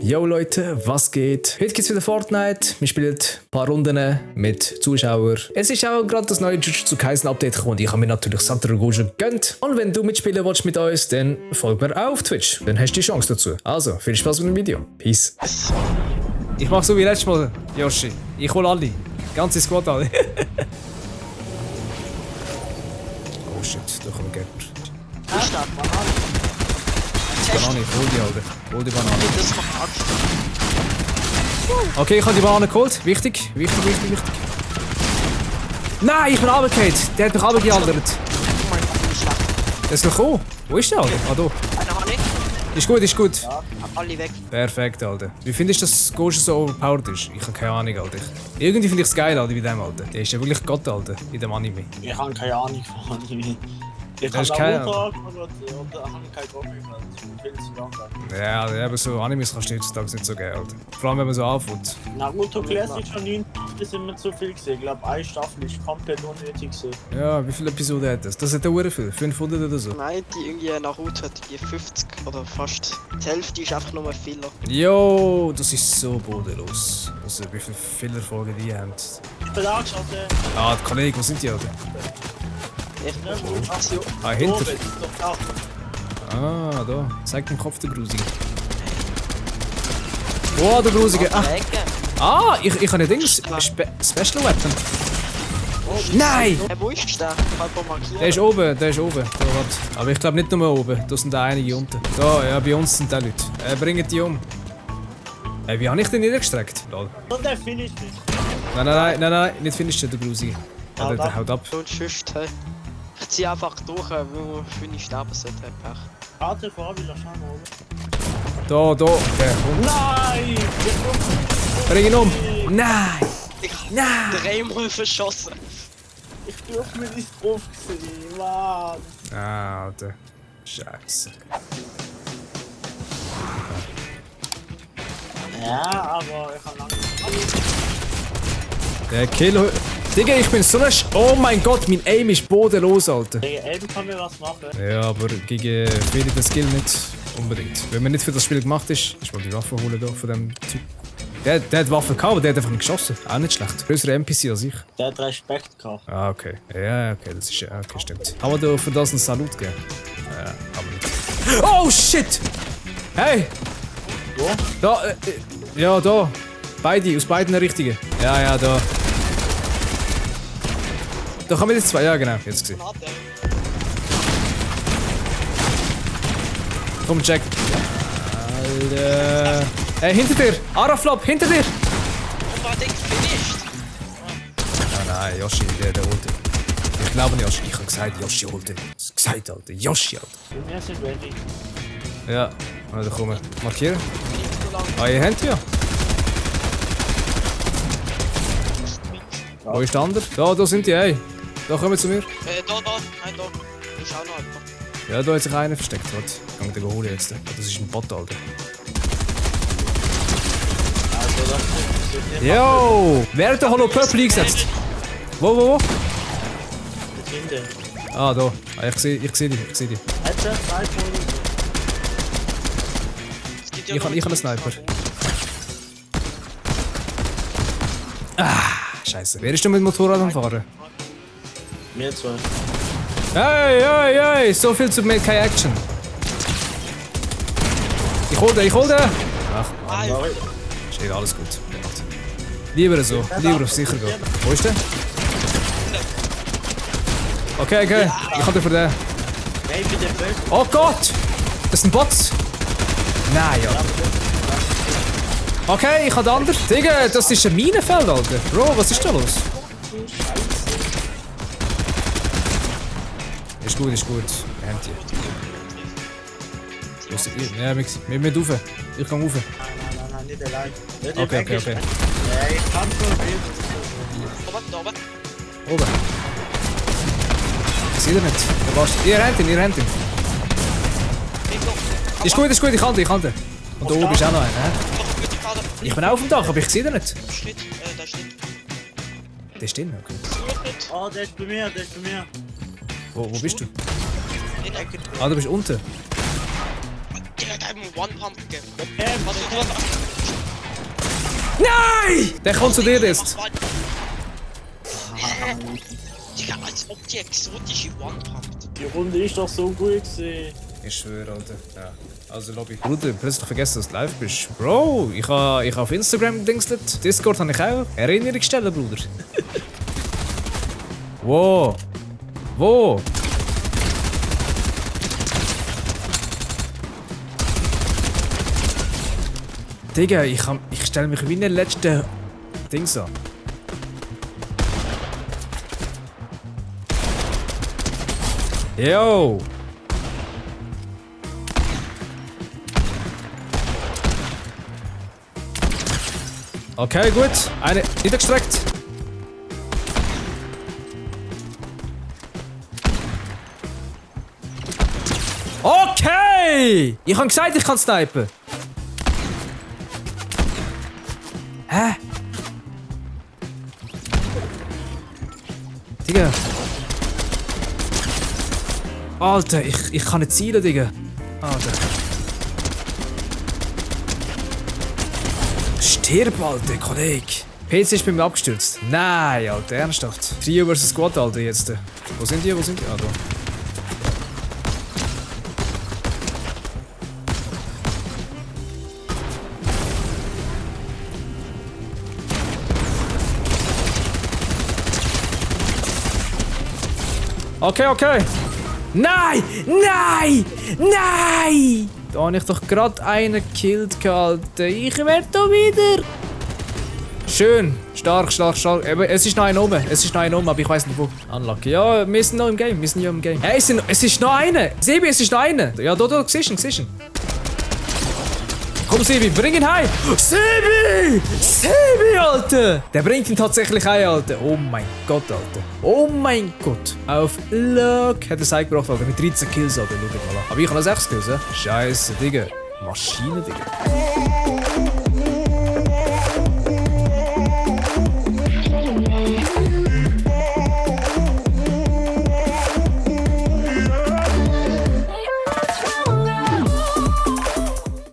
Yo Leute, was geht? Heute gibt's wieder Fortnite. Wir spielen ein paar Runden mit Zuschauern. Es ist auch gerade das neue Jujutsu Kaisen Update gekommen und ich habe mir natürlich Satoru Gojo gegönnt. Und wenn du mitspielen willst mit uns, dann folg mir auch auf Twitch. Dann hast du die Chance dazu. Also, viel Spaß mit dem Video. Peace. Ich mach so wie letztes Mal, Yoshi. Ich hol alle. Ganze Squad alle. Oh shit, da kommen Gegner. Banane, ich hol die, Alter. Hol die Banane. Okay, ich habe die Banane geholt. Wichtig. Nein, ich bin runtergefallen. Der hat mich runtergealdert. Der ist noch gekommen. Wo ist der, Alter? Ah, da. Ist gut. Ja, alle weg. Perfekt, Alter. Wie findest du, dass Gojo so overpowered ist? Ich habe keine Ahnung, Alter. Irgendwie finde ich es geil, Alter, bei dem, Alter. Der ist ja wirklich Gott, Alter, in dem Anime. Ich habe keine Ahnung von Anime. Ich habe keine Naruto angeschaut und habe keinen Bock mehr gehabt. Viel zu lang. Ja, aber so Animes kannst du heutzutage nicht so geil, Alter. Vor allem, wenn man so anfängt. Naruto Classic von 9 ist immer zu viel gesehen. Ich glaube, eine Staffel ist komplett unnötig gesehen. Ja, wie viele Episoden hat das? Das hat auch viel. 500 oder so. Nein, die irgendwie Naruto hat die 50 oder fast. Die Hälfte ist einfach nur ein Filler. Jo, das ist so bodenlos. Also, wie viele Fehlerfolgen die haben. Ich bin angeschaut, Ah, die Kollegen, wo sind die, Alter? Ah, hinter. Ah, da. Zeig den Kopf, der Grusige. Oh, der Grusige. Ich habe ein Ding. Special Weapon. Nein! Wo ist der? Der ist oben. Da, warte. Aber ich glaube nicht nur oben. Da sind da einige unten. Da, ja, bei uns sind die Leute. Bringt die um. Hey, wie habe ich den niedergestreckt? Lol. Und der Finish nicht. Nein, nicht finishen, der Grusige. Ja, der haut ab. Und tschüss, hey. Ich zieh einfach durch, wo ich sterben sollte. Pech. Warte, vorher will er schauen, oder? Da. Okay, komm. Nein! Bring ihn um! Nein! Ich hab dreimal verschossen. Ich durfte mir nicht drauf gesehen, Mann. Ah, Alter. Scheiße. Ja, aber ich habe lange nicht. Der Kill. Digga, ich bin so ein Oh mein Gott, mein Aim ist bodenlos, Alter. Gegen Elben kann mir was machen. Ja, aber gegen viele den Skill nicht unbedingt. Wenn man nicht für das Spiel gemacht ist, ich will die Waffe holen hier von dem Typ. Der hat Waffen gehabt, aber der hat einfach nicht geschossen. Auch nicht schlecht. Größere NPC als ich. Der hat Respekt gehabt. Ah, okay. Ja, okay, das ist ja. Okay, stimmt. Kann man da für das einen Salut geben? Ja, kann man nicht. Oh shit! Hey! Wo? Da, ja, da. Beide, aus beiden Richtungen. Ja, da. Da kommen jetzt zwei, ja genau, jetzt gesehen. Komm, Jack. Alter. Hey, hinter dir! Araflop, hinter dir! Und war dick finished. Nein, Yoshi, der holt ihn. Ich glaube nicht, Yoshi. Ich habe gesagt, Yoshi holt ihn. Ich habe gesagt, Alter. Yoshi, Alter. Wir sind ready. Ja, da kommen. Markieren. Ah, ihr habt ja. Wo ist der andere? Da sind die, ey. Da kommen zu mir. Da. Nein, da. Ich schau noch einfach. Ja, da hat sich einer versteckt. Warte, ich kann den holen jetzt. Das ist ein Bot, Alter. Also, das ist nicht. Yo! Wer hat den Hollow Purple eingesetzt? Wo? Hinten. Ah, da. Ah, ich sehe die. Hätte er 2 Punkte. Ich habe einen Sniper. Ah, scheiße. Wer ist denn mit dem Motorrad am Fahren? Wir zwei. Hey! So viel zu mehr, keine Action. Ich hol den. Ach, Mann. Sorry. Steht alles gut. Lieber so. Lieber auf sicher gehen. Wo ist der? Okay. Ich kann den für den. Nein, für den Böck. Oh Gott! Das sind Bots! Nein, ja. Okay, ich habe den anderen. Digga, das ist ein Minenfeld, Alter. Bro, was ist da los? Ist gut. Wir haben die. Ja, wir müssen rauf. Ich kann rauf. Nein, nicht allein. Okay. Ja, ich kann schon viel. Da oben. Oben. Ich sehe ihn nicht. Ihr rennt ihn. Ist gut, ich kann den. Und da oben ist auch noch einer. Ich bin auch auf dem Dach, aber ich sehe ihn nicht. Schritt, da steht. Der ist drin, okay. Oh, der ist bei mir. Wo bist du? In der Ecke. Ah, du bist unten. Digga, ihm einen One-Pump gegeben. Was? Nein! Der kommt zu dir jetzt. Digga, als ob die exotische One-Pumpt. Die Runde ist doch so gut gewesen. Ich schwöre, Alter. Ja. Also Lobby. Bruder, plötzlich vergessen, dass du live bist. Bro, ich ha auf Instagram gedingselt. Discord habe ich auch. Erinnerungsstellen, Bruder. Wo? Wo? Digga, ich stelle mich wie in den letzten Dings an. Yo! Okay, gut. Eine niedergestreckt. Okay! Ich habe gesagt, ich kann snipen. Hä? Digga. Alter, ich kann nicht zielen, Digga. Alter. Stirb, Alter, Kollege. PC ist bei mir abgestürzt. Nein, Alter, ernsthaft. Trio vs Squad, Alter, jetzt. Wo sind die? Wo sind die? Ah, da. Okay, okay. Nein! Nein! Nein! Da habe ich doch gerade einen gekillt gehalten. Ich werde da wieder. Schön. Stark, stark, stark. Aber es ist noch einer oben. Es ist noch einer oben, aber ich weiß nicht wo. Unlucky. Ja, wir sind noch im Game. Wir sind ja im Game. Hey, es ist noch einer. Sebi, es ist noch einer. Ja, da, siehst du ihn, siehst du ihn. Komm, Sebi, bring ihn heim! Sebi! Sebi, Alter! Der bringt ihn tatsächlich heim, Alter. Oh mein Gott, Alter. Oh mein Gott. Auf Lock hat er es gebracht, Alter. Mit 13 Kills, Alter. Schau mal an. Aber ich habe noch 6 Kills, ja? Scheiße, Digga. Maschine, Digga.